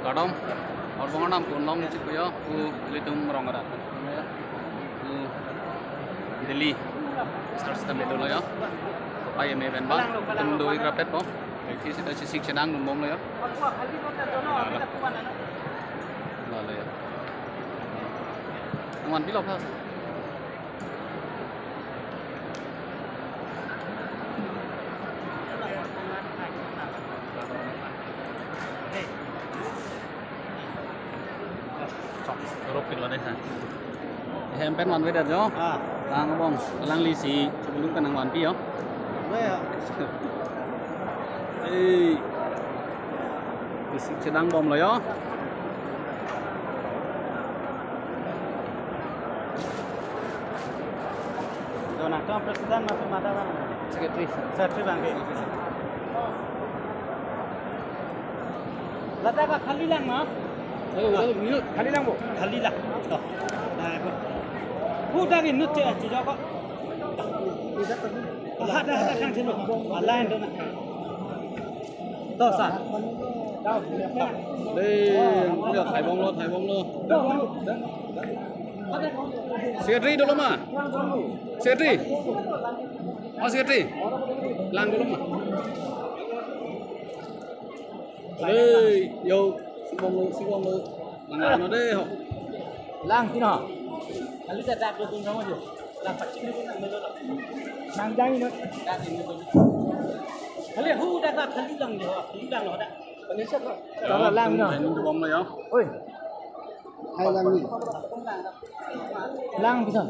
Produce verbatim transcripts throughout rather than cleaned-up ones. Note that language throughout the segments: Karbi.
Kardom, Karbong Arnam pu-an along chikpo yo, pu ilitum rong arat. Pu Delhi Star System dolo yo. Pai eme pen ba, ilitum do-ik rapet po. Isi sita sisik chedang dunbomlo yo. Lalo yo. Nangvanpilo tha. Rok pilo dei ha. Hem pen vanvedet yo. Ah. Lang bong, alanglisi, sebelum kanang vanpi yo. Weh, ya. Eh. Sisik chedang bomlo yo. Dona, to president ma pemada bang? Secretary. Secretary bang ke. Ladak ka khali lang ma? Ayo, ayo, minute. Khali lang bo. Khali lang. To. Nah, ko. Udah inut cek aja kok. Ada, ada kan sini. Lain dona. To sa. Dei, ya, thai bomlo, thai bomlo. Secretary dolo ma? Secretary. Oh, secretary. Lang dolo ma? Dei, yo, si bomlo, si bomlo. Lang lang dei ho. Lang tino. Kali ta dak dun kamu je. Lang pacik ni pun nang dolo. Nang jang ino. Dak ino. Kali hu dak dak khali lang je ho. Khali lang ho dak. Tara lang no. Ini tu bomlo yo. Oi. Hai lang ni. Lang bisa.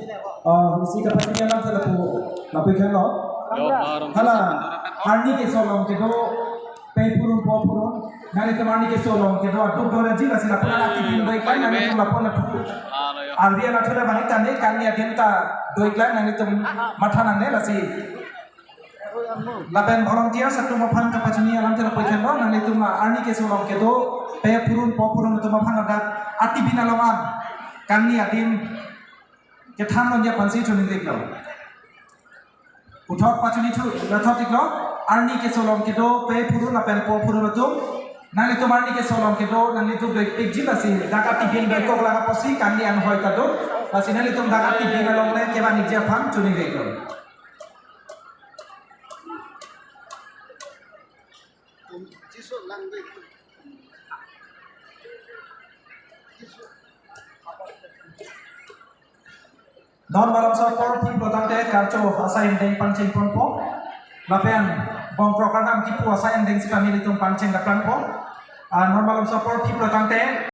Oh, isi kapasinya lang sa lapu. Lapu ikan lo. Yo, arong. Hala. Arni keso along kedo. Pe phurun po phurun. Nanglitum arni keso along kedo aduk do-ikji lasi lapu-an atibin do-ik lang nanglitum lapu-an lapu. Lalo yo. Arni anatthu la bang-ik tangte kangni adim ta do-ik lang nanglitum matha nangne lasi. Lapen volunteers atum aphan kapachini alam tela poikan lo, nanglitum la arni keso along kedo, pe phurun po phurun atum aphan ladak atibin along an kangni adim kethan longji aphansi choningri-iklo. Puthot pachini thu, lathot iklo, arni keso along kedo, pe phurun lapen po phurun atum, nanglitum arni keso along kedo, nanglitum do-ikji lasi, dak atibin do-ikkok lang apotsi, kangni anghoi ta do, lasi nanglitum dak atibin along le kevan-ikji aphan choningri-iklo. Non malomso apor phiplo tangte karcho asai angdeng pangcheng ponpo. Lapen bongkrok arnam kipu asai angdeng sitame ilitum pangcheng daplang po. Ah, non malomso apor phiplo tangte